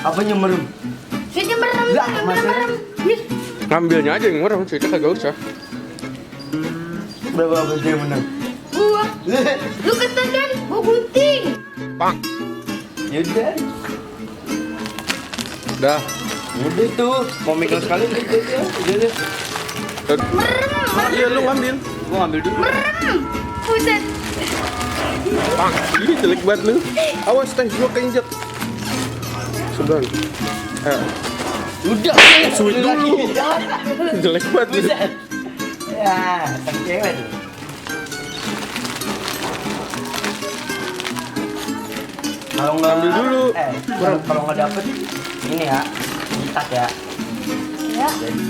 Apanya merem? Sweetnya merem. Enggak, Merem, Mas. merem. Ih, Ngambilnya aja yang merem, sweetnya kagak usah. Berapa dia menang? gua. Lu kata kan, gua gunting. Pak. Yaudah. Dah. Udah tuh. Mau mikir sekali udah. Udah. Merem. Iya lu ngambil. Gua ngambil dulu. Merem. Buset. Pak. Ih jelek banget lu. Awas teh gua keinjek. Sebentar. Udah. Sweet dulu. Jelek banget lu. Buset. Ya, sang cewek tuh. Kalau nggak Ambil dulu. Kalau nggak dapet ini ya, ditat ya. Ya. Jadi,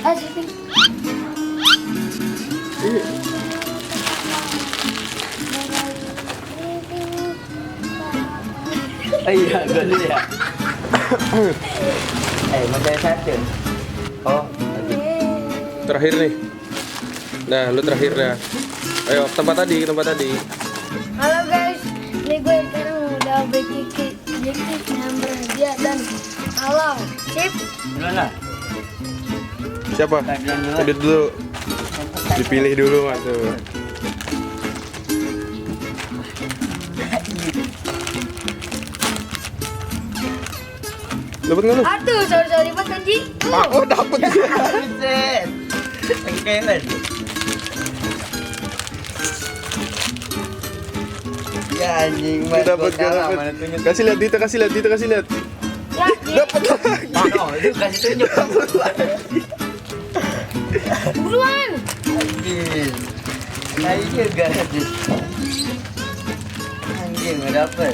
Sweeting. iya, gue dulu ya. Macam satu. Oh, lagi. Terakhir nih. Nah, lu terakhir dah. Ayo tempat tadi. Halo guys, ini gue sekarang udah berkiki nyamber dia dan halo, sip. Duluan lah. Siapa? Kalian duluan. Edit dulu. Dipilih dulu Mas tuh. Dapat nggak lu? Aduh, sorry banget Anji. Oh dapat. Buset. Sang cewek. Ya anjing, Mas. Dapat Gua kalah, dapat. mana tunjuk. Kasih lihat Dita, kasih lihat. Ya, Dapat lagi. Oh, itu kasih tunjuk. buruan. Anjing. Kayak juga anjing. Anjing, nggak dapet.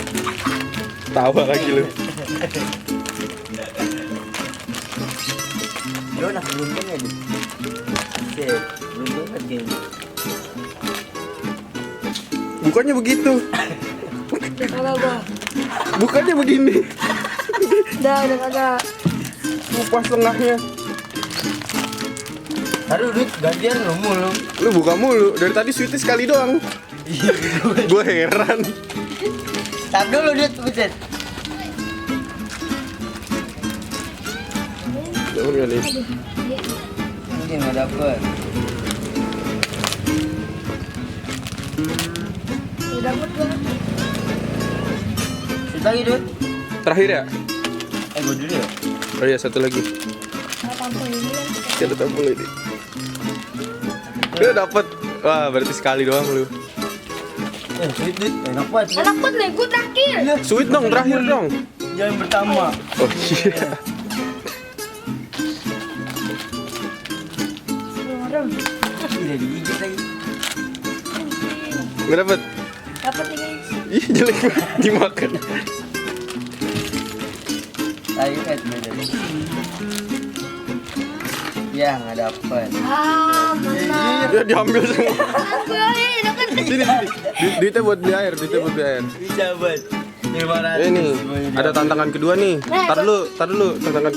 Tawa lagi lu. Lu nak beruntung ya, Dit? Sip, beruntung kan gini. Bukannya begitu. Kagak gua. Bukannya begini. Udah kagak. Kupas tengahnya. Aduh, Dit, gantian lu mulu. Lu buka mulu. Dari tadi sweetnya sekali doang. Iya, Gue heran. tar dulu, Dit, buset. Dapat nggak nih? Anjing, nggak dapet. Udah dapet gua. Sip lagi, Dit. Terakhir ya? Gua dulu ya. Oh iya satu lagi. Tampung ini kan. Kita tampung ini. Lu dapat. Wah berarti sekali doang lu. Sweet, Dit. Enak banget. Dit. Enak banget nih, gua terakhir. Sweet dong terakhir dong. Yang pertama. Oh iya. Merem. Tidak digigit lagi. Nggak dapet. Dapat nih guys. Ih jelek banget dimakan. Ayo, Dit. Ya, nggak dapet. Mana? Ya diambil semua. Aku ini kan. Sini. Duitnya buat beli air. Bisa buat 500. Ini ada tantangan kedua nih. Tar dulu. Tantangan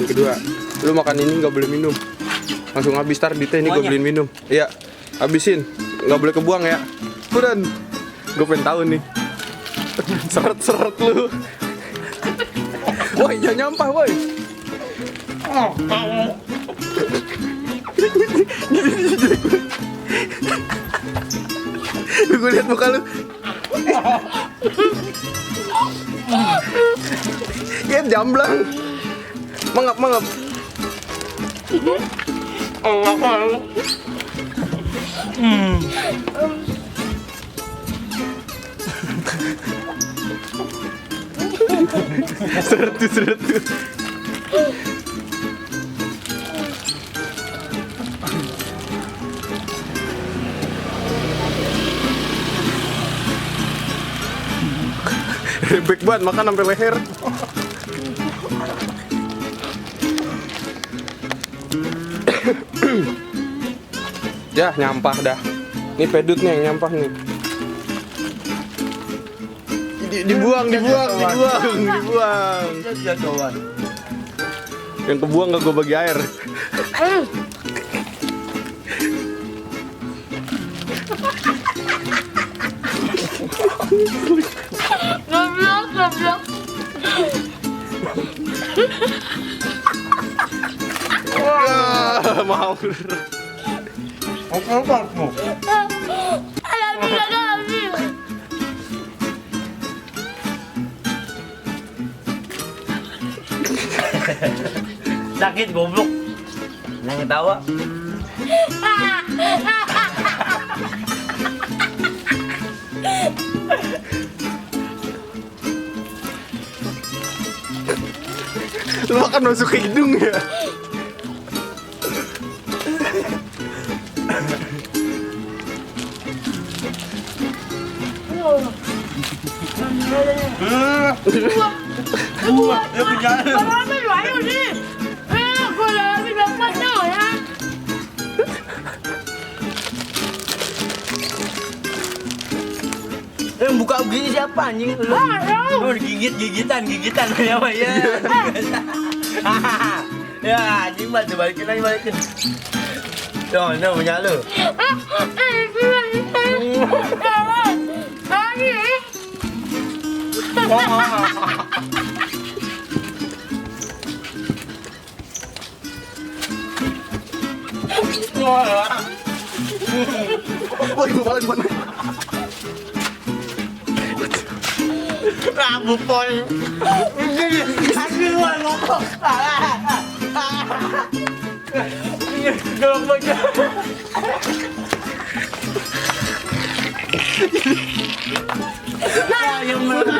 kedua. Lu makan ini nggak boleh minum. Langsung habis tar Dita ini gue beliin minum. Iya, habisin. Nggak boleh kebuang ya. Buruan. Gue pengen tahu nih. Seret lu. Woi, jangan nyampah, woi. Gue lihat muka lu. Kayak jamblang. Mangap. Seret tuh. Rebek banget makan sampai leher. Ya nyampah dah. Ini pedutnya yang nyampah nih. Dibuang. Jatuhan. Yang kebuang gak gue bagi air. Goblok. Mau. Apa kamu? Alhamdulillah. Sakit goblok. Jangan ketawa. Lu makan masuk ke hidung ya? Ya punya. Kalauไม่ไหวอยู่นี่กูเลยพี่น้องมาหน่อยนะ Yang buka begini siapa anjing? Lu gigitan siapa ya? Ya anjing balikin lagi. Tuh, punya lu. Waduh, balik. Rambut pon. Aduh, ngomong. Dorong banget. Yang bener.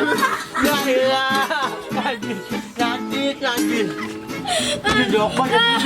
Ya. Sakit. Dorong banget.